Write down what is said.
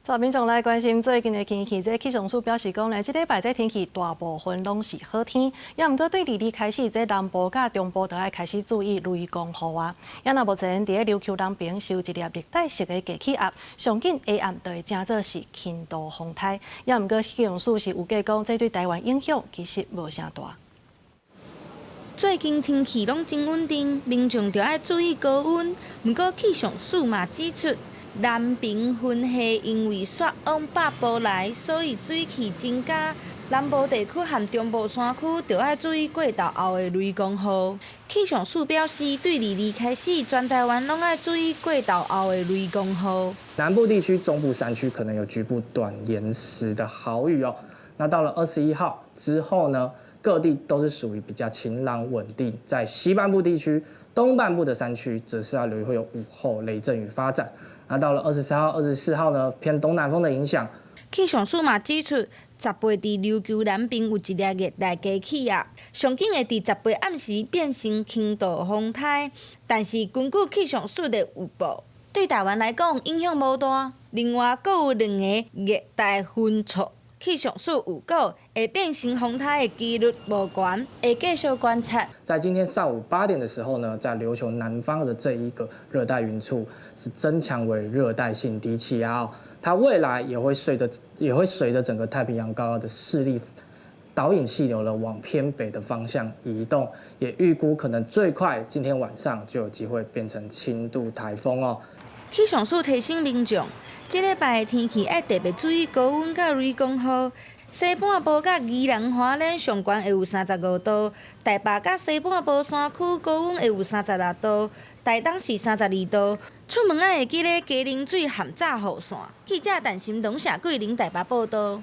在民眾來關心最近的天氣，這氣象署表示講呢，這禮拜這天氣大部分攏是好天，也毋過對二二開始，這南部佮中部就愛開始注意雷公雨啊。也若目前佇咧琉球南邊受一粒熱帶性的低氣壓，上緊下暗就會成做是輕度風颱。也毋過氣象署是預計講，這對台灣影響其實無啥大。最近天氣攏真穩定，民眾著愛注意高溫。毋過氣象署嘛指出，南爿雲系因為煞往北部來，所以水汽增加。南部地區和中部山區著愛注意過晝後的雷公雨。氣象署表示，對二二開始，全台灣攏愛注意過晝後的雷公雨。南部地區、中部山區可能有局部短延時的豪雨哦。那到了21號之後呢，各地都是屬於比較晴朗穩定，在西半部地區、東半部的山區，則是要留意會有午後雷陣雨發展。那到了23號、24號呢，偏東南風的影響。氣象署嘛指出，18佇琉球南邊有一粒熱帶低氣壓，上緊會佇18暗時變成輕度風颱，但是根據氣象署的預報，對台灣來講影響無大。另外，閣有兩个熱帶雲簇，氣象署預告會變成風颱的幾率無懸，會繼續觀察。在今天上午8點的時候呢，在琉球南方的這一個熱帶雲簇是增強為熱帶性低氣壓哦，它未來也會隨着整個太平洋高壓的勢力導引氣流呢往偏北的方向移動，也預估可能最快今天晚上就有機會變成輕度颱風哦。氣象署提醒民眾，這禮拜的天氣愛特別注意高溫佮雷公雨。西半部佮宜蘭花蓮上懸會有35度，台北佮西半部山區高溫會有36度，台東是32度。出門愛會記得加啉水含炸雨傘。記者陳心龍、謝桂玲台北報道。